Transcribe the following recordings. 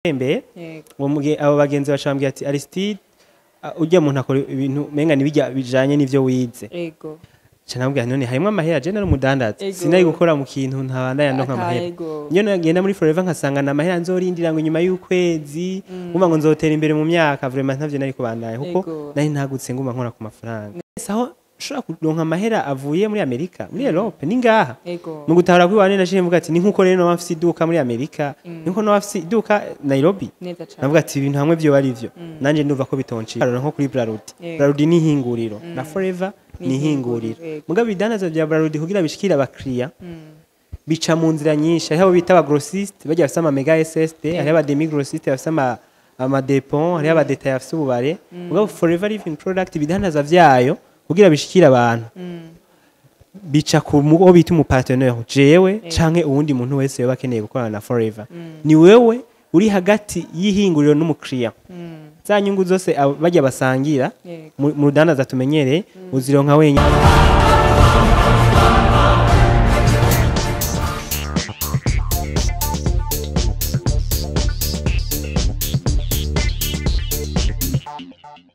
Mbere Yego. uwo abo bagenzi bacambwiye ati: "Aristide, urya muntu akora ibintu menga nibijya bijanye n'ivyo wize." Ca nabwira: "None harimwo amahera?" Je nari umudandaza, sinari gukora mu kintu ntabandanya ndonka amahera. Niyo nagenda muri Forever nkasanga na amahera nzorindira ngo inyuma y'ukwezi, nguma ngo nzotera imbere mu myaka, vraiment ntavyo nari kubandanya, kuko nari ntagutse nguma nkora ku mafaranga. Aho ushobora kuronka amahera avuye muri Amerika, muri Europe, ni ngaha. Mu gutahura kwiwane naciye mvuga ati: "Ni nkuko rero noba mfise iduka muri Amerika, ni nkuko noba mfise iduka Nairobi." Neza cane. Navuga ati: "Ibintu hamwe vyo bari vyo nanje ndumva ko bitoncika." Nko kuri Brarudi, Brarudi ni ihinguriro, na Forever ni ihinguriro. Mugabo ibidandazwa vya Brarudi kugira bishikire abakiriya bica mu nzira nyinshi. Hariho abo bita aba grossiste, bajya bafise ama mega SSD, hariho aba demi grossiste bafise ama dépôt, hariho aba détail bafise ububare. Mugabo Forever Living Product, ibidandazwa vyayo kugira bishikire abantu bica ku uwo bita umu partenaire, jewe canke uwundi muntu wese yoba akeneye gukorana na Forever. Ni wewe uri hagati y'ihinguriro n'umukiriya. Za nyungu zose bajya basangira mu rudandaza tumenyereye uzironka wenyine.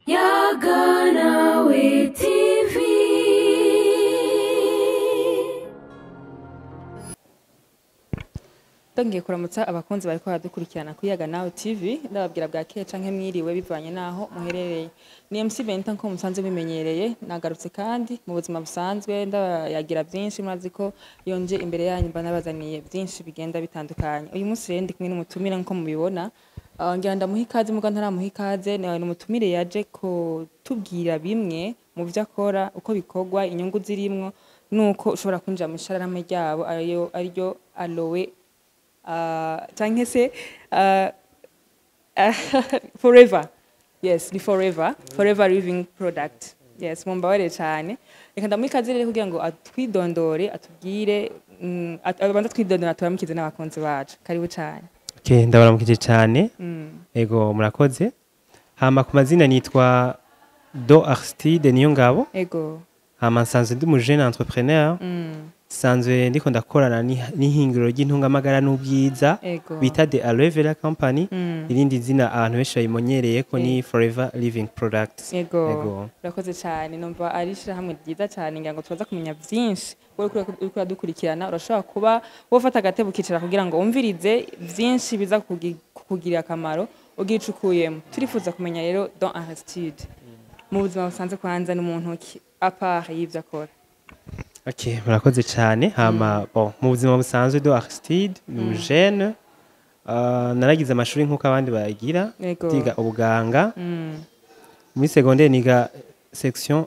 Yaganawe TV. Ndongeye kuramutsa abakunzi bariko baradukurikirana kuri Yaga Nawe TV, ndababwira bwakeye canke mwiriwe bivanye naho muherereye. Ni MC Benta nko musanzwe bimenyereye, nagarutse kandi mu buzima busanzwe ndabayagira byinshi. Murazi ko yonje imbere yanyu mba nabazaniye byinshi bigenda bitandukanye. Uyu munsi rero ndi kumwe n'umutumire nko mubibona. Ngira ndamuha ikaze, muga ntaramuha ikaze, ni umutumire yaje kutubwira bimwe mu byo akora, uko bikorwa, inyungu zirimwo, nuko ushobora kwinjira mu ishirahamwe ryabo ariyo ariryo Aloe canke se Forever. Yes, ni Forever, Forever Living Product. Yes, mumbabarire cyane. Reka ndamuha ikaze rero kugira ngo atwidondore, atubwire, abanze twidondore, aturamukize n'abakunzi bacu. Karibu cyane. Okay, ndabaramukije cyane. Ego, murakoze. Hama ku mazina nitwa Do Aristide Niyongabo. Hama nsanzwe ndi umu jeune entrepreneur. Nsanzwe ndiko ndakorana n'ihinguriro ry'intungamagara n'ubwiza bita The Aloe Vera Company. Irindi zina abantu benshi bayimenyereye ko ni Forever Living Products. Ego. Urakoze cyane. Numva ari ishyirahamwe ryiza cyane, ngira ngo turaza kumenya byinshi. Wowe uriko uradukurikirana urashobora kuba wofata agatebe ukicara kugira ngo wumvirize byinshi biza kukugirira akamaro ugira ico ukuyemo. Turifuza kumenya rero Don Aristide mu buzima busanzwe kwanza ni muntu ki à part y'ivyo akora? Okay, murakoze cyane. Hama bon, mu buzima busanzwe Do Aristide ni umujene. Naragize amashuri nk'uko abandi bayagira, ndiga ubuganga. Muri secondaire niga section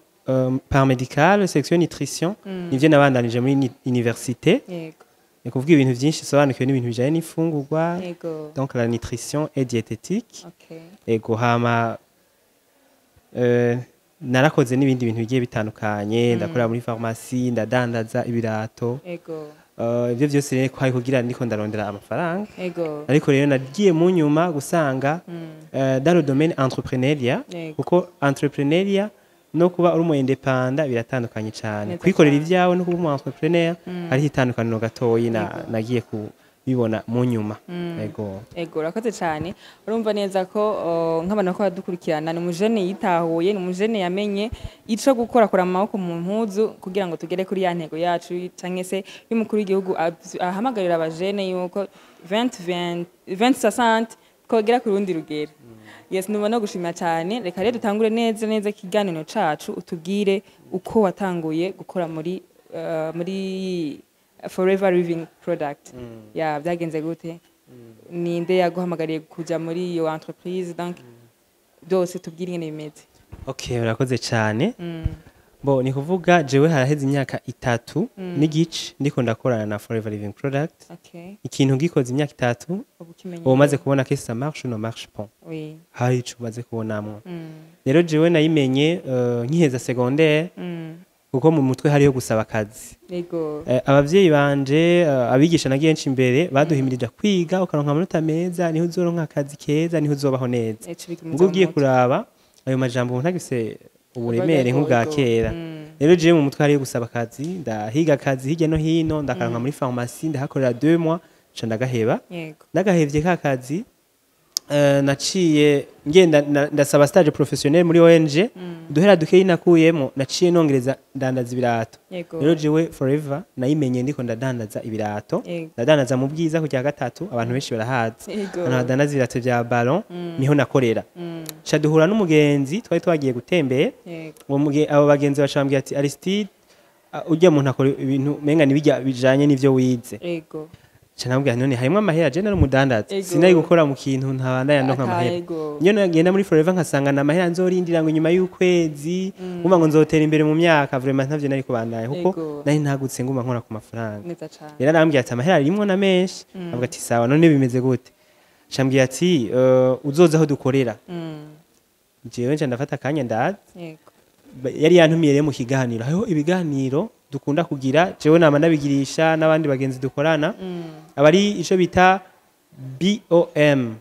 paramédicale, section nutrition. Nivyo nabandanije muri université. Ni kuvuga ibintu byinshi sobanukiwe n'ibintu bijanye n'ifungurwa, donc la nutrition et diététique. Ego, hama narakoze n'ibindi bintu bigiye bitandukanye, ndakorera muri pharmacie, ndadandaza ibirato. Ibyo byose rero kwari kugira ndiko ndarondera amafaranga. Ariko rero nagiye mu nyuma gusanga dans le domaine entrepreneuriat, kuko entrepreneuriat no kuba uri umu indépendant biratandukanye cyane. Kwikorera ibyawe no kuba umu entrepreneur hariho itandukaniro gatoyi na nagiye kubibona mu nyuma. Ego. Ego, urakoze cyane. Urumva neza ko nk'abantu ko badukurikirana ni umujene yitahuye, ni umujene yamenye ico gukora, kura amaboko mu mpuzu kugira ngo tugere kuri ya ntego yacu canke se y'umukuru w'igihugu ahamagarira abajene yuko 20 2060 twogera ku rundi rugero. Yes, numva no gushimira cyane. Reka rero dutangure neza neza ikiganiro cacu, utubwire uko watanguye gukora muri Forever Living Product. Ya byagenze gute? Ninde yaguhamagariye kuja muri iyo entreprise? Donc byose tubwire ingene bimeze. Okay, urakoze cyane. Bo ni kuvuga jewe haraheze imyaka 3 n'igice ndiko ndakorana na Forever Living Product. Ikintu gikoze imyaka 3, ubu kimenye uba umaze kubona que ça marche ou ne marche pas. Hari ico umaze kubonamwo. Rero jewe nayimenye nkiheza secondaire, kuko mu mutwe hariyo gusaba akazi. Abavyeyi banje, abigisha nagiye nca imbere baduhimirija kwiga, ukaronka amanota meza niho uzoronka akazi keza, niho uzobaho neza. Ico bigumiza Ubwo mu ugiye mutwe. kuraba ayo majambo ubu ntagifise uburemere nk'ubwa kera. Rero jewe mu mutwe hariyo gusaba akazi, ndahiga akazi hirya no hino, ndakaronka muri pharmacie, ndahakorera 2 mois, nca ndagaheba. Ndagahevye ka kazi. Naciye ngenda ndasaba stage professionnel muri ONG. Duhera dukeyi nakuyemo, naciye nongereza ndandaza ibirato. Rero jewe Forever nayimenye ndiko ndadandaza ibirato. Ndadandaza mu Bwiza ku cya gatatu, abantu benshi barahazi. Ahantu hadandaza ibirato bya ballon niho nakorera. Ca duhura n'umugenzi twari twagiye gutembera. Uwo abo bagenzi bacambwiye ati: "Aristide, ujya muntu akora ibintu menga nibijya bijanye n'ivyo wize." Ca namubwira: "None harimwo amahera?" Je nari umudandaza, sinari gukora mu kintu ntabandanya ndonka amahera. Niyo nagenda muri Forever nkasanga na amahera nzorindira ngo inyuma y'ukwezi, nguma ngo nzotera imbere mu myaka, vraiment ntavyo nari kubandanya, kuko nari ntagutse nguma nkora ku mafaranga. Neza cane. Rero arambwira ati: "Amahera arimwo na menshi." Avuga ati: "Sawa, none bimeze gute?" Cambwira ati: "Uzoza aho dukorera." Jewe nca ndafata akanya ndaza. Yari yantumiye rero mu kiganiro. Hariho ibiganiro dukunda kugira, jewe nama ndabigirisha n'abandi bagenzi dukorana, aba ari ico bita BOM,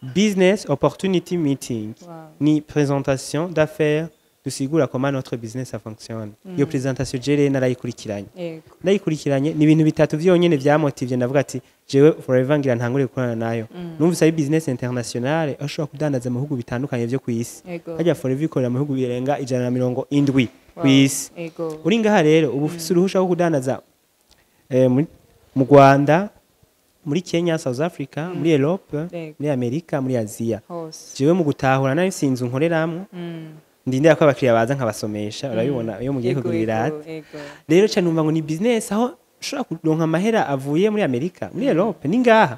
Business Opportunity Meeting. Ni présentation d'affaires, dusigura comment notre business ça fonctionne. Iyo présentation je rero narayikurikiranye. Ndayikurikiranye, ni ibintu bitatu vyonyene vyamotivye. Ndavuga ati: "Jewe Forever ngira ntangure gukorana nayo." Numvise ari business internationale, aho ushobora kudandaza mu bihugu bitandukanye vyo kw'isi. Harya Forever ikorera mu bihugu birenga 170 kw'isi. Uri ngaha rero uba ufise uruhusha rwo kudandaza mu Rwanda, muri Kenya, South Africa, muri Europe, muri Amerika, muri Aziya. Hose. Jewe mu gutahura nari mfise inzu nkoreramwo, ndindira ko abakiriya baza nkabasomesha. Urabibona iyo mugiye kugura ibirata. Rero ca numva ngo ni business aho ushobora kuronka amahera avuye muri Amerika, muri Europe, ni ngaha.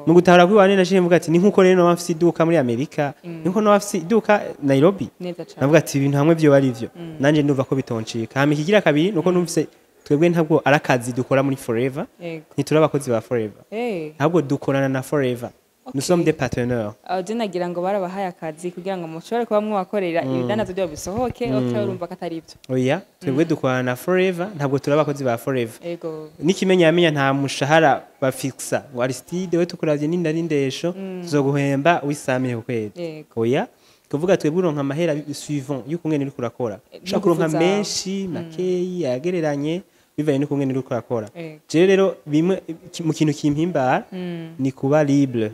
Mu gutahura kwiwane naciye mvuga ati: "Ni nkuko rero noba mfise iduka muri Amerika, ni nkuko noba mfise iduka Nairobi." Neza cane. Navuga ati: "Ibintu hamwe vyo ari vyo, nanje ndumva ko bitoncika." Hama ikigira kabiri nuko numvise twebwe ntabwo ari akazi dukora muri Forever. Ntituri abakozi ba Forever, ahubwo dukorana na Forever. Nous sommes des partenaires. Aho je nagira ngo barabahaye akazi kugira ngo mushobore kuba mwakorera ibidandazo byabo bisohoke. Okay, urumva ko atari byo. Oya, twebwe dukorana na Forever, ntabwo turi abakozi ba Forever. N'ikimenyamenya, nta mushahara bafixa ngo: "Aristide, we tukuravye n'inda n'indesho, tuzoguhemba wisamire ku kwezi." Oya, kuvuga twebwe uronka amahera suivant y'ukungene uriko urakora. Ushobora kuronka N'ingufu zawe. menshi, makeyi, yagereranye bivanye n'ukungene uriko urakora. Jewe rero bimwe mu kintu kimpimbara ni kuba libre,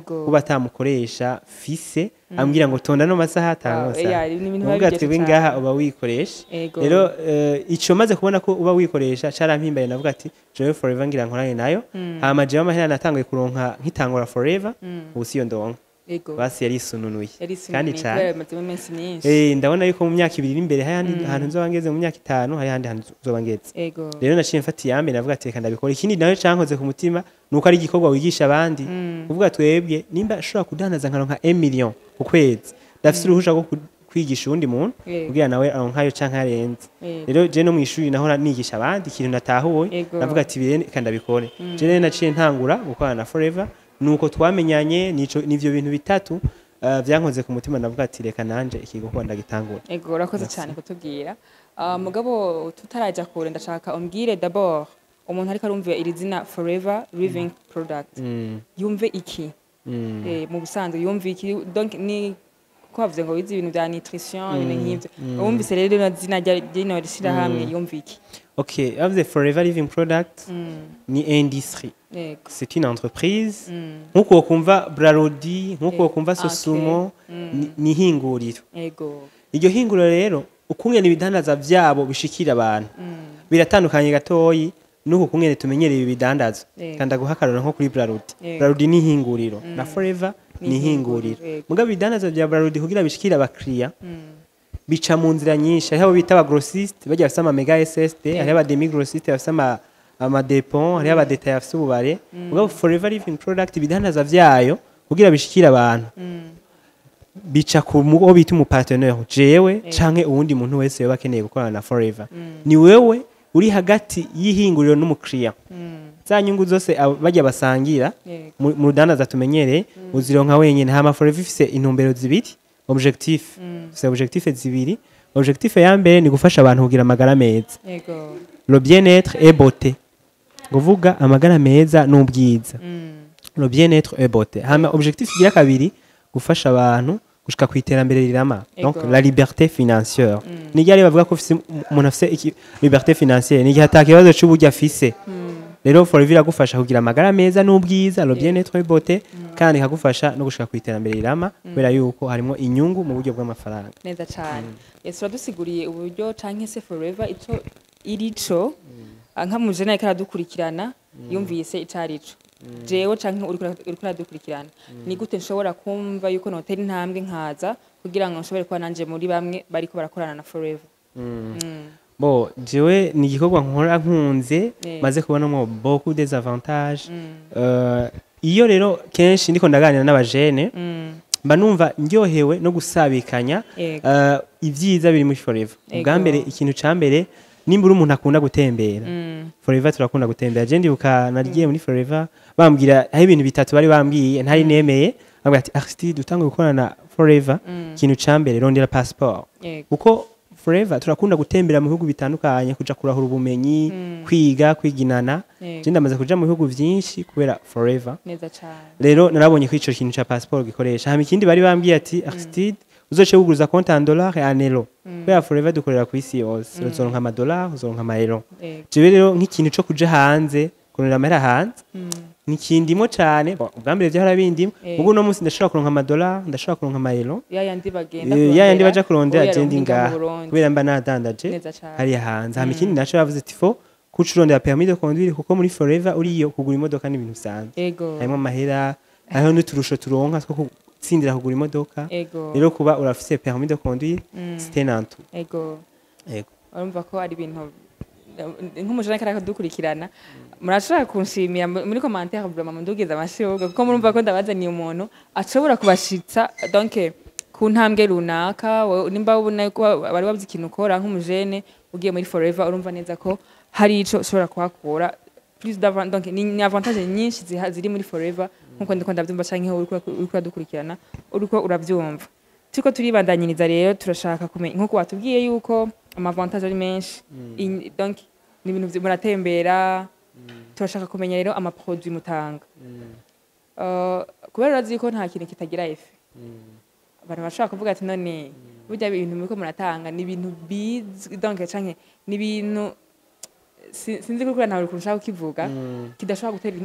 kuba atamukoresha fise ambwira ngo: "Tonda no masaha atanu." Wow, Masaha yeah, ni ibintu biba nuvuga biryoshe twebwe cane. ngaha uba wikoresha. Rero ico maze kubona ko uba wikoresha carampimbaye. Navuga ati: "Jewe Forever ngira nkorane nayo." Hama jewe amahera natanguye kuronka nkitangura Forever, ubu siyo ndonka. Basi yarisununuye. Yari kandi kandi cane. kubera bimazemo iminsi myinshi. Ndabona yuko mu myaka 2 iri imbere hari ahandi hantu nzoba ngeze, mu myaka 5 hari ahandi hantu nzoba ngeze. Rero naciye mfata iya mbere, navuga ati: "Reka ndabikora." Ikindi nawe cankoze ku mutima nuko ari igikorwa wigisha abandi. Kuvuga twebwe nimba ashobora kudandaza nkaronka 1 million ku kwezi, ndafise uruhusha rwo kwigisha uwundi muntu kugira nawe aronkayo canke arenze. Rero je no mw'ishuri nahora nigisha abandi ikintu natahuye. Navuga ati: "Bire reka ndabikore." Je rero naciye ntangura gukorana na Forever, nuko twamenyanye. Nico nivyo bintu bitatu vyankoze ku mutima, navuga ati: "Reka nanje iki gikorwa ndagitangura." Ego, urakoze cyane kutubwira. Mugabo tutaraja kure, ndashaka umbwire d'abord, umuntu ariko arumva iri zina Forever Living Product yumve iki? Mu busanzwe yumve iki? Donc ni ko bavuze ngo wize ibintu bya nutrition, ibintu nk'ivyo. Wumvise rero rino zina ry'ino rishirahamwe, yumve iki? Ok, bavuze Forever Living Product ni industrie. C'est une entreprise. Nk'uko wokumva Brarudi, nk'uko wokumva Sosumo, ni ihinguriro. Iryo hinguriro rero, ukungene ibidandaza vyabo bishikira abantu biratandukanye gatoyi n'uku kungene tumenyereye ibi bidandaza. Kandi aguha akarorero nko kuri Brarudi. Brarudi ni ihinguriro, na Forever ni ihinguriro. Mugabo ibidandaza vya Brarudi kugira bishikire abakiriya bica mu nzira nyinshi. Hariho abo bita aba grossiste, bajya bafise ama mega SSD, hariho aba demi grossiste bafise ama dépôt, hariho aba détail bafise ububare. Mugabo Forever Living Product, ibidandaza vyayo kugira bishikire abantu bica ku uwo bita umu partenaire, jewe canke uwundi muntu wese yoba akeneye gukorana na Forever. Ni wewe uri hagati y'ihinguriro n'umukiriya. Za nyungu zose bajya basangira mu rudandaza tumenyereye uzironka wenyine. Hama Forever ifise intumbero zibiri, objectif, ifise objectif zibiri. Objectif ya mbere ni gufasha abantu kugira amagara meza, le bien-être et beauté, kuvuga amagara meza n'ubwiza, le bien-être et beauté. Hama objectif igira kabiri, gufasha abantu gushika ku iterambere rirama, donc la liberté financière. Ni ryari bavuga ko umuntu afise liberté financière? Ni igihe ata kibazo c'uburyo afise. Rero Forever iragufasha kugira amagara meza n'ubwiza, le bien-être et beauté, kandi ikagufasha no gushika ku iterambere rirama, kubera yuko harimo inyungu mu buryo bw'amafaranga. Neza cyane. Yes, uradusiguriye uburyo canke se Forever ico irico. Nka mujene ariko aradukurikirana yumvise ico arico, jewe canke uriko uradukurikirana, ni gute nshobora kumva yuko notera intambwe nkaza kugira ngo nshobore kuba nanje muri bamwe bariko barakorana na Forever? Bo jewe ni igikorwa nkora nkunze, maze kubonamo beaucoup des avantages. Iyo rero kenshi ndiko ndaganira n'abajene, mba numva ndyohewe no gusabikanya ibyiza biri muri Forever. Ubwa mbere, ikintu ca mbere, nimba uri umuntu akunda gutembera, Forever turakunda gutembera. Je ndibuka nagiye muri Forever, bambwira aho ibintu bitatu bari bambwiye ntari nemeye. Bambwira ati: "Aristide, utanguye gukorana na Forever, ikintu ca mbere rondera passeport, kuko Forever turakunda gutembera mu bihugu bitandukanye, kuja kurahura ubumenyi, kwiga, kwiginana." Je ndamaze kuja mu bihugu vyinshi kubera Forever. Neza cyane. Rero narabonye ko ico kintu ca passeport gikoresha. Hama ikindi bari bambwiye ati: "Aristide, uzoce wuguruza compte en dollar et en euro, kubera Forever dukorera ku isi yose, uzoronka amadollar, uzoronka amaeuro." Jewe rero nk'ikintu co kuja hanze, kurondera amahera hanze, nikindimo cane. Bon, ubwa mbere vyahora bindimo, mugu uno munsi ndashobora kuronka amadollar, ndashobora kuronka amaeuro. Ya yandi bagenda Ya yandi baja kurondera, oya je ndi yaronka mu ngaha Burundi. kubera mba nadandaje Neza cane. hariya hanze. Hama ikindi naco bavuze ati: "Faut kuca urondera permis de conduire, kuko muri Forever uriyo kugura imodoka n'ibintu bisanzwe." Harimo amahera, hariho n'uturusho turonka two gutsindira kugura imodoka. Rero kuba urafise permis de conduire, c'est un atout. Ego. Urumva ko ari ibintu nk'umujana ariko aradukurikirana, murashobora kunshimira muri commentaire, vraiment mundugize amashurwe, kuko murumva ko ndabazaniye umuntu ashobora kubashitsa donc ku ntambwe runaka. Nimba ubona ko wari wabuze ikintu ukora nk'umujene, ugiye muri Forever, urumva neza ko hari ico ushobora kuhakura plus donc ni avantage nyinshi ziri muri Forever, nkuko ndiko ndavyumva canke uriko uradukurikirana uriko uravyumva. Turiko turibandanyiriza rero, turashaka kumenya, nkuko watubwiye yuko amavantage ari menshi, donc ni ibintu muratembera, turashaka kumenya rero amaproduit mutanga. Kubera urazi ko nta kintu kitagira effet, abantu bashobora kuvuga ati: "None burya ibintu muriko muratanga ni ibintu bizwi?" Donc canke ni ibintu sinzi kuko ntawe kurushaho kukivuga, kidashobora gutera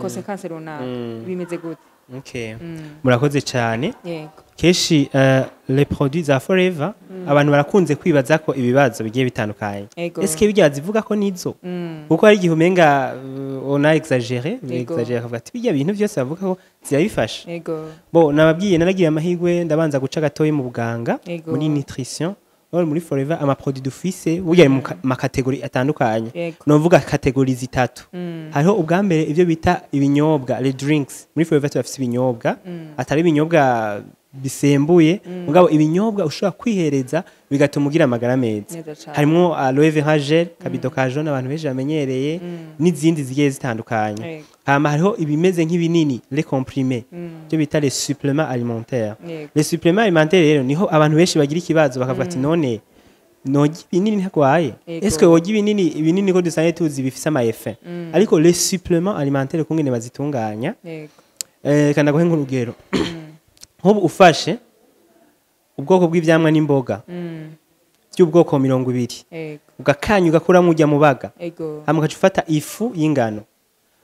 conséquence runaka, bimeze gute? Okay. Murakoze cyane. Kenshi les produits za Forever, abantu barakunze kwibaza ko ibibazo bigiye bitandukanye. Est-ce que bijya zivuga ko nizo? Kuko hari igihe umenga on a exagéré, exagéré, akavuga ati: "Bijya bintu byose bavuga ko zirabifasha." Bo nababwiye, naragiye amahirwe ndabanza guca gatoyi mu buganga, muri nutrition. Or muri Forever ama produit dufise burya ari mu ma catégories atandukanye. Novuga catégories zitatu. Hariho ubwa mbere ibyo bita ibinyobwa, les drinks. Muri Forever turafise ibinyobwa, atari ibinyobwa bisembuye, mugabo ibinyobwa ushobora kwihereza bigatuma ugira amagara meza. Neza cane. Harimwo aloe vera gel, kabido ka jaune abantu benshi bamenyereye, n'izindi zigiye zitandukanye. Hama hariho ibimeze nk'ibinini, les comprimés, ibyo bita les suppléments alimentaires. Les suppléments alimentaires rero niho abantu benshi bagira ikibazo, bakavuga ati: "None norya ibinini ntagwaye?" Est-ce que worya ibinini? Ibinini ko dusanzwe tuzi bifise ama effet, ariko les suppléments alimentaires kungene bazitunganya, reka ndaguhe nk'urugero. Nk'ubu ufashe ubwoko bw'ivyamwa n'imboga by'ubwoko 20, ugakanya ugakuramo ujya mubaga, hama ugaca ufata ifu y'ingano,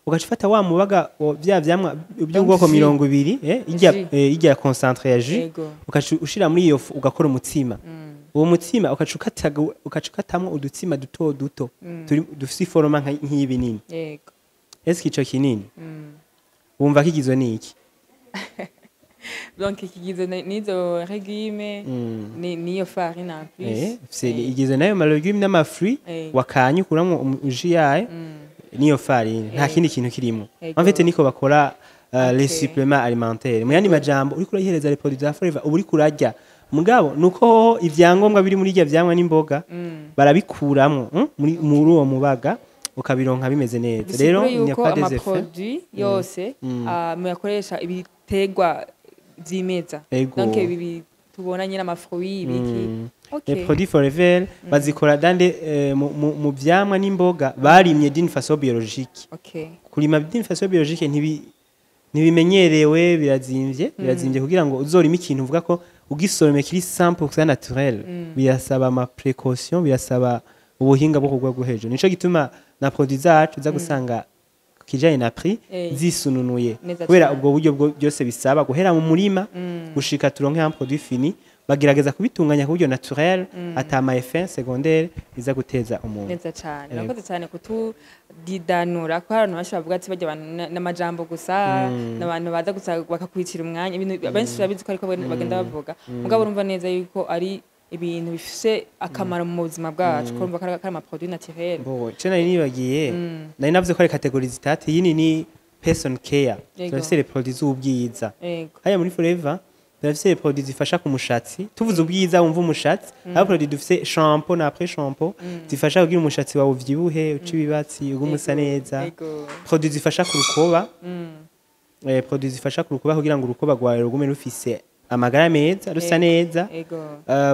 ugaca ufata wa mubaga vya vyamwa by'ubwoko jus. 20, ijya Jus. Ijya concentré ya jus, ugaca ushira muri iyo fu, ugakora umutsima. Uwo mutsima ugaca ukatamwo udutsima duto duto turi dufise iforoma nk'iy'ibinini. Est-ce ico kinini wumva kigizwe n'iki? Donc kigizwe n'izo légumes, niyo farine en plus. Igizwe n'ayo ma légumes n'ama fruits wakanya ukuramwo jus yayo, niyo farine, nta kindi kintu kirimo. En fait niko bakora les suppléments alimentaires. Mu yandi majambo, uriko urayihereza les produits za Forever, uba uriko urarya, mugabo nuko hoho ivyangombwa biri muri irya vyamwa n'imboga barabikuramwo, muri uwo mubaga, ukabironka bimeze neza. Rero bisigura il n'y a yuko pas des effets. Amaproduit yose muyakoresha ibiterwa vyimeza. Donc ibi tubona nyine, amafruits, ibiki. Les produits Forever bazikora dande mu vyamwa n'imboga barimye d'une façon biologique. Kurima d'une façon biologique ntibimenyerewe, birazimvye kugira ngo uzorime ikintu uvuga ko ugisorome kiri 100% naturel. Birasaba ama précaution, birasaba ubuhinga bwo kugwa rwo hejuru. Nico gituma na produit zacu za gusanga kijanye na prix zisununuye, Neza kubera cane. ubwo buryo byose bisaba guhera mu murima gushika turonke un produit fini, bagerageza kubitunganya ku buryo naturel, ata ma effet secondaire biza guteza umuntu. Neza cyane. Yego. Urakoze cyane kutudidanura, ko hari abantu benshi bavuga ati bajya abantu n'amajambo gusa, n'abantu baza gusa bakakwicira umwanya. Ibintu benshi babizi ko ariko bagenda bavuga, mugabo urumva neza yuko ari ibintu bifise akamaro mu buzima bwacu, ko urumva ko ari ama produit naturel. Bo, ico nari nibagiye, nari navuze ko ari catégorie zitatu. Iyi ni person care. Turafise les produits z'ubwiza. Haya muri Forever turafise les produits zifasha ku mushatsi. Tuvuze ubwiza, wumva umushatsi. Aho produit dufise shampoo na après shampoo zifasha kugira umushatsi wawe uvyibuhe, uce ibibatsi, ugume usa neza. Produit zifasha ku rukoba, produit zifasha ku rukoba kugira ngo urukoba rwawe rugume rufise amagara meza, rusa neza.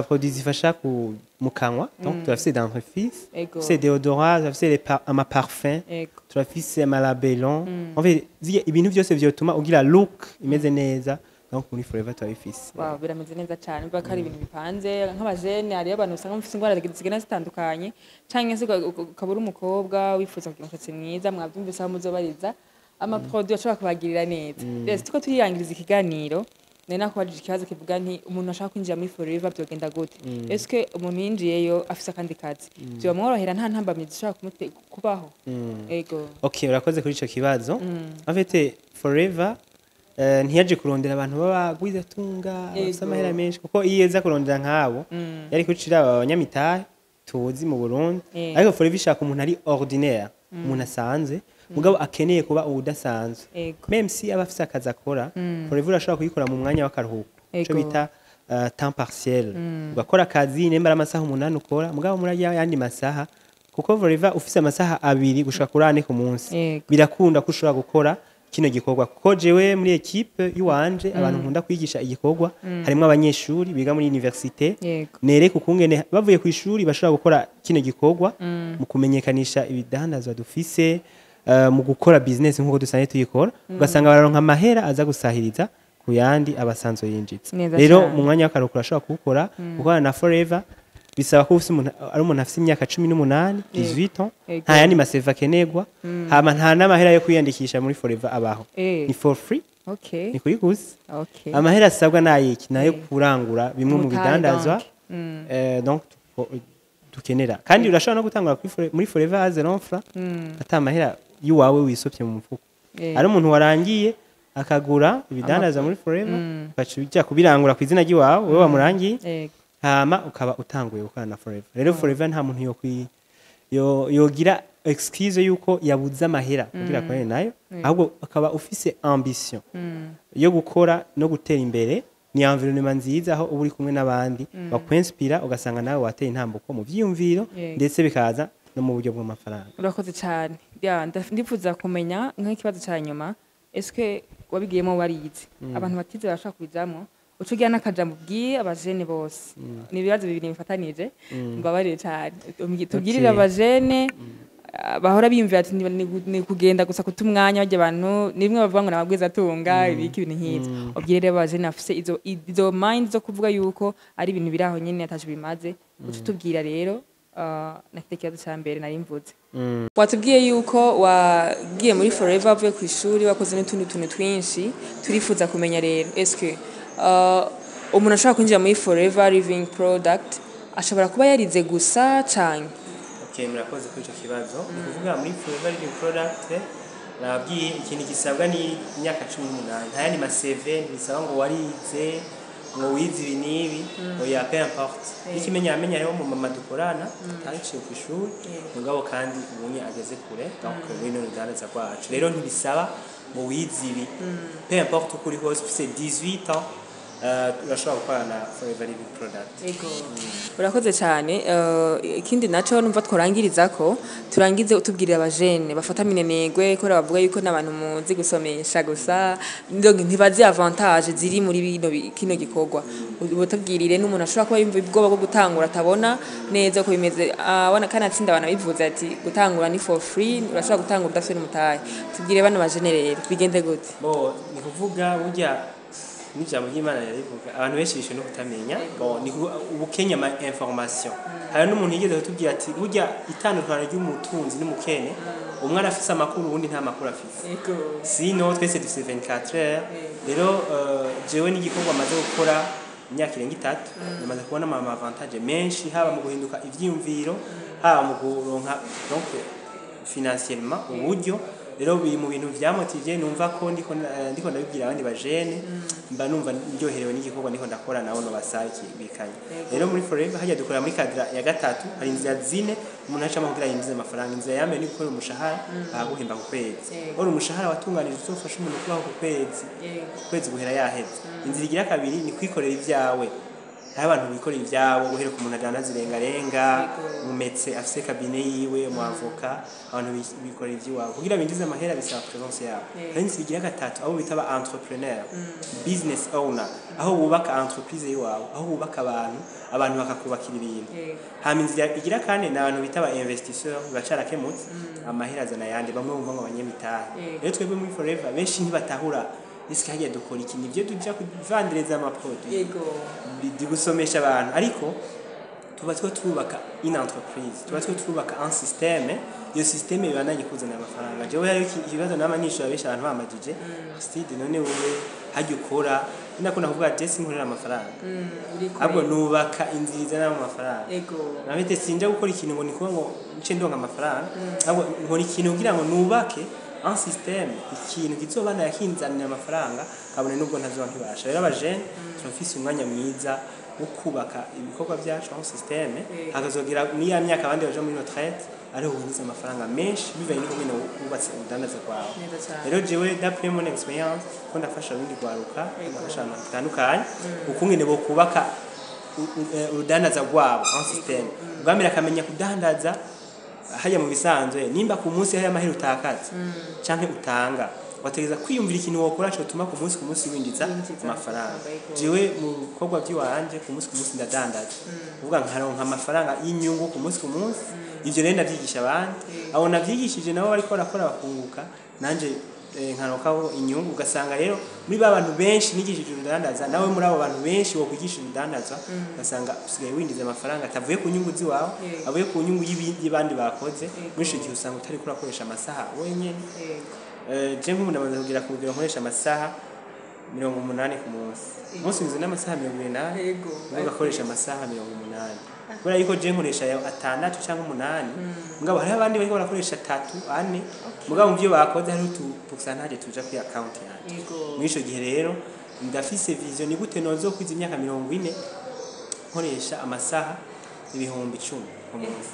Produit zifasha ku mu kanwa, donc turafise dentifrice, turafise déodorant, turafise ama parfum, turafise ama labello. En fait, ibintu byose vyotuma ugira look imeze neza, donc muri Forever turabifise. Wow, birameze neza cyane. Biba ko ari ibintu bipanze nk'abajene. Hariyo abantu usanga bafite indwara zigenda zitandukanye, canke se ukaba uri umukobwa wifuza kugira umushatsi mwiza. Mwabyumvise aho muzobariza ama produit ashobora kubagirira neza. Rero tuko turiyangiriza ikiganiro, nari nakubajije ikibazo kivuga nti umuntu ashaka kwinjira muri Forever byogenda gute? Eske umuntu yinjiyeyo afise akandi kazi byomworohera, nta ntambamyi zishobora kubaho? Ego. Okay, urakoze kuri ico kibazo. En fait, Forever ntiyaje kurondera abantu baba gwizatunga bafise amahera menshi, kuko iyo iza kurondera nk'abo yari kucira aba banyamitahe tuzi mu Burundi. Ariko Forever ishaka umuntu ari ordinaire, umuntu asanzwe mugabo akeneye kuba uwudasanzwe. Même si aba afise akazi akora, Forever urashobora kuyikora mu mwanya w'akaruhuko, ico bita temps partiel. Ugakora akazi, nemba ari amasaha 8 ukora, mugabo muri yandi masaha, kuko Forever ufise amasaha 2 gushika kuri 4 ku munsi, birakunda ko ushobora gukora kino gikorwa. Kuko jewe muri équipe yiwanje, abantu nkunda kwigisha igikorwa, harimo abanyeshuri biga muri université. Nereka ukungene bavuye ku ishuri bashobora gukora kino gikorwa mu kumenyekanisha ibidandazwa dufise, mu gukora business nk'uko dusanzwe tuyikora, ugasanga bararonka amahera aza gusahiriza ku yandi abasanzwe yinjiza. Neza Rero cane. mu mwanya w'akaruhuko urashobora kuwukora. Gukorana na Forever bisaba ko ufise umuntu, ari umuntu afise imyaka 18, 18 ans. Nta yandi ma CV akenerwa, hama nta n'amahera yo kwiyandikisha muri Forever abaho. Ni for free. Ni kuri gusa. Amahera asabwa nayiki? Nayo kurangura bimwe mu Umutahe, bidandazwa donc. Donc dukenera. Kandi urashobora no gutangura muri Forever à zéro franc, ata mahera y'uwawe wisopye mu mufuko. Ari umuntu warangiye akagura ibidandaza muri Forever, ugaca ujya kubirangura ku izina ry'iwawe, wowe wamurangiye, hama ukaba utanguye gukorana na Forever. Rero Forever nta muntu yogira excuse yuko yabuze amahera kugira akorane nayo, ahubwo akaba ufise ambition yo gukora no gutera imbere. Ni environnement nziza aho uba uri kumwe n'abandi bakwinspira, ugasanga nawe wateye intambuko mu vyiyumviro, ndetse bikaza no mu buryo bw'amafaranga. Urakoze cyane. Ya, ndifuza kumenya nk'ikibazo cya nyuma: eske wabigiyemo warize? Abantu batize barashobora kubijamwo? Uca ugira n'akajambo ubwiye abajene bose. Ni ibibazo bibiri bifatanije, mbabarire cyane. Tubwirire abajene bahora biyumvira ati ni kugenda gusa kuta umwanya, bajya abantu ni bimwe bavuga ngo nababwiza atunga ibiki, ibintu nk'ivyo. Ubwire rero abajene bafise izo mind zo kuvuga yuko ari ibintu biri aho nyene ataco bimaze. Uca utubwira rero, nafite ikibazo cya mbere nari mvuze. Watubwiye yuko wagiye muri Forever uvuye ku ishuri, wakoze n'utundi tuntu twinshi. Turifuza kumenya rero, eske umuntu ashobora kwinjira muri Forever Living Product ashobora kuba yarize gusa canke? Okay, murakoze kuri icyo kibazo. Ni ukuvuga muri Forever Living Product, nababwiye, ikintu gisabwa ni imyaka 18. Nta yandi ma CV, ntibisaba ngo warize, ngo wize ibi n'ibi, oya, peu importe. N'ikimenyamenya, hariho mu mama dukorana ataciye ku ishuri, mugabo kandi ubunye ageze kure, donc muri no rudandaza rwacu. Rero ntibisaba ngo wize ibi, peu importe uko uri hose, ufise 18 ans, urashobora gukorana na Forever Living Product. Ego. Urakoze cyane. Ikindi naco numva tworangiriza ko turangize utubwirira abajene bafata minenegwe, ko bavuga yuko n'abantu muzi gusomesha gusa, donc ntibazi avantage ziri muri kino gikorwa. Ubutubwirire n'umuntu ashobora kuba yumva ubwoba bwo gutangura, atabona neza ko bimeze. Abona kanatsinda abantu bivuze ati gutangura ni for free, urashobora gutangura udafite n'umutahe. Tubwire bano bajene rero bigende gute? Bo, ni kuvuga burya N'ijambo ry'Imana ririvuga, abantu benshi bishwe no kutamenya. Bon, ni ubukenya ama information. Hari n'umuntu yigeze kutubwira ati burya itandukaniro ry'umutunzi n'umukene, umwe arafise amakuru, uwundi nta makuru afise. Sino twese dufise 24 heures. Rero jewe n'igikorwa maze gukora imyaka irenga 3, namaze kubona ama avantage menshi, haba mu guhinduka ivyiyumviro, haba mu kuronka donc financièrement uburyo. Rero biri mu bintu vyamotivye, numva ko ndiko ndabibwira abandi bajene, mba numva ndyoherewe n'igikorwa ndiko ndakora, nabo no basaki bikanye. Rero muri Forever hajya dukora muri cadre ya gatatu. Hari inzira zine umuntu acamo kugira yinjize amafaranga. Inzira ya mbere ni gukora umushahara, baguhemba ku kwezi. Ora umushahara watunganije uzofasha umuntu kubaho ku kwezi, kwezi guhera yaheze. Inzira igira kabiri ni kwikorera ibyawe. Hari abantu bikorera ibyabo, guhera ku muntu adandaza irengarenga, mumetse afise cabinet yiwe, mu avocat, abantu bikorera iby'iwabo. Kugira binjize amahera bisaba présence yabo. Hari inzira igira gatatu, abo bita ba entrepreneur, business owner, aho wubaka entreprise yiwawe, aho wubaka abantu, abantu bakakubakira ibintu. Hama inzira igira kane ni abantu bita ba investisseur, bacarakemutse amahera azana ayandi, bamwe bumva ngo abanyamitahe. Rero twebwe muri Forever benshi ntibatahura ese hagiye dukora iki, nibyo tuja kuvandereza ama produit gusomesha abantu, ariko tuba two twubaka une entreprise, tuba two twubaka un système. Iyo système ibandanye kuzana amafaranga. Jewe hariho ikibazo nama nishura benshi, abantu bamajije: "Aristide, none wowe hajya ukora?" Ndakunda kuvuga, je sinkorera amafaranga, ahubwo nubaka inzira izana amafaranga. Nabite sinja gukora ikintu ngo nikuba ngo nce ndonka amafaranga, ahubwo nkora ikintu kugira ngo nubake un système, ikintu kizobana yakinzanira amafaranga kabone nubwo ntazoba nkibasha. Rero abajene turafise umwanya mwiza wo kubaka ibikorwa byacu aho système hakazogera muri ya myaka abandi baja muri retraite, ariho winjiza amafaranga menshi bivanye n'uko wubatse ubudandaza bwawe. Neza cyane. Rero jewe, d'après mon expérience, ko ndafasha abarundi gwaruka, ndafasha abantu batandukanye ukungene bo kubaka urudandaza rwabo en système. Ubwa mbere akamenya kudandaza. Hajya mu bisanzwe, nimba ku munsi hari amahera utakaza canke utanga, wategeza kwiyumvira ikintu wokora cotuma ku munsi winjiza Winjiza amafaranga. amafaranga. Jewe mu bikorwa by'iwanje, ku munsi ndadandaza, kuvuga nkaronka amafaranga y'inyungu ku munsi. Ivyo rero ndavyigisha abandi, abo navyigishije nabo bariko barakora bakunguka, nanje nkaronkaho inyungu. Ugasanga rero muri ba bantu benshi nigishije urudandaza, nawe muri abo bantu benshi wokwigisha urudandaza, ugasanga usigaye winjiza amafaranga atavuye ku nyungu ziwawe, avuye ku nyungu y'abandi bakoze. Muri ico gihe usanga utariko urakoresha amasaha wenyene. Je nk'ubu ndamaze kugera ku rugero nkoresha amasaha 80 ku munsi. Umunsi ugizwe n'amasaha 24, uvuga akoresha amasaha 80, kubera yuko je nkoresha ayo 6 cyangwa 8, mugabo hariho abandi bariko barakoresha 3, 4, mugabo mu byo bakoze hariho utu pourcentage tuja kuri account yanje. Muri ico gihe rero ndafise vision: ni gute nozokwiza imyaka 40 nkoresha amasaha 10,000 ku munsi?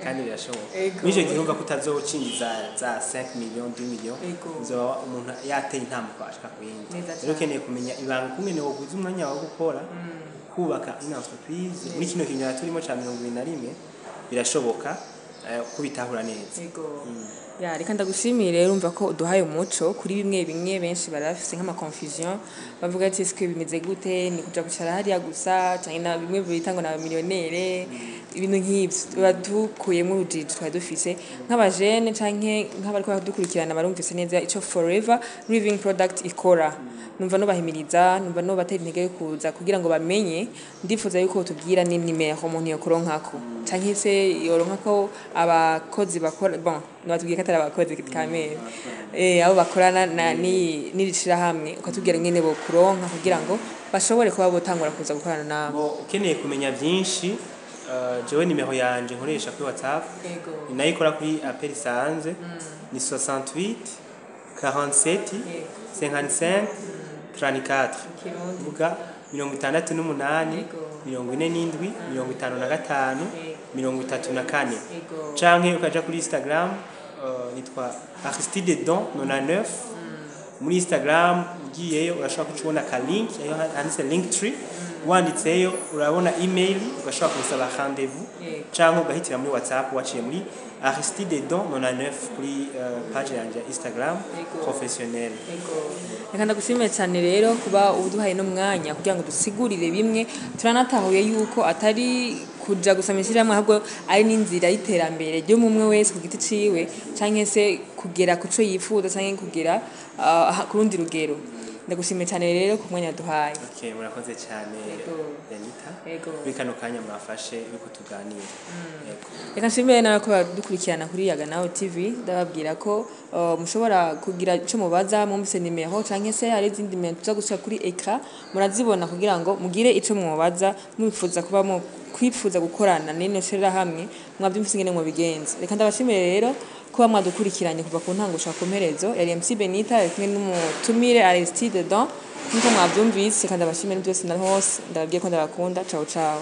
Kandi birashoboka. Muri icyo gihe urumva ko utazocinjiza za 5 millions, 2 millions, uzoba umuntu yateye intambuko ashika ku yindi. Neza Rero cane. ukeneye kumenya ibanga ukungene woguza umwanya wawe gukora, kubaka une entreprise muri kino kinyana turimo ca 21, birashoboka kubitahura neza. Ya, reka ndagushimire rero. Urumva ko uduhaye umuco kuri bimwe bimwe benshi barafise nk'ama confusion, bavuga ati eske bimeze gute, ni kuja kwicara hariya gusa canke na bimwe bita ngo na millionnaire, ibintu nk'ivyo. Tuba dukuyemo urujijo twari dufise nk'abajene canke nk'abariko baradukurikirana, barumvise neza ico Forever Living Product ikora. Numva nobahimiriza, numva nobatera intege yo kuza kugira ngo bamenye. Ndifuza yuko tubwira ni nimero umuntu yokuronkako canke se yoronkako abakozi bakora. Bon, nibatubwiye ko atari abakozi kamere, abo bakorana na ni n'iri shirahamwe, ukatubwira ingene bokuronka kugira ngo bashobore kuba botangura kuza gukorana nawe. Bo, ukeneye kumenya byinshi, jewe nimero yanje nkoresha kuri WhatsApp, ni nayo ikora kuri appel isanzwe, ni 68 47 55 34. Kirundi. Vuga 68 47 55 34. Canke ukaja kuri Instagram, nitwa Aristide Don 99 muri Instagram. Ugiyeyo urashobora kuca ubona ka link ayo handitse link tree, wanditseyo urabona email, ugashobora kumusaba rendez-vous, canke ugahitira muri WhatsApp waciye muri Aristide Don 99 kuri page yanje ya Instagram professionnelle. Reka ndagushimiye cyane rero kuba uduhaye n'umwanya kugira ngo dusigurire bimwe. Turanatahuye yuko atari kuja gusa mw'ishyirahamwe, ahubwo ari n'inzira y'iterambere ry'umwe wese ku giti ciwe, canke se kugera ku co yifuza, canke kugera ku rundi rugero. Ndagushimiye cyane rero ku mwanya duhaye. Okay, murakoze cyane, Benita, kuri kano kanya mwafashe yuko tuganira. Yego. Reka nshimire nawe ko badukurikirana kuri Yaga Nawe TV. Ndababwira ko mushobora kugira icyo mubaza, mwumvise nimero canke se hari izindi nimero tuza gushira kuri écran, murazibona, kugira ngo mugire ico mubaza, mwifuza kuba mu kwifuza gukorana n'ino shirahamwe. Mwabyumvise ingene mubigenza. Reka ndabashimire rero kuba mwadukurikiranye kuva ku ntango gushika ku mperezo. Yari MC Benita, yari kumwe n'umutumire Aristide Don, nkuko mwabyumvise. Reka ndabashimire byose na hose, ndababwiye ko ndabakunda. Ciao ciao.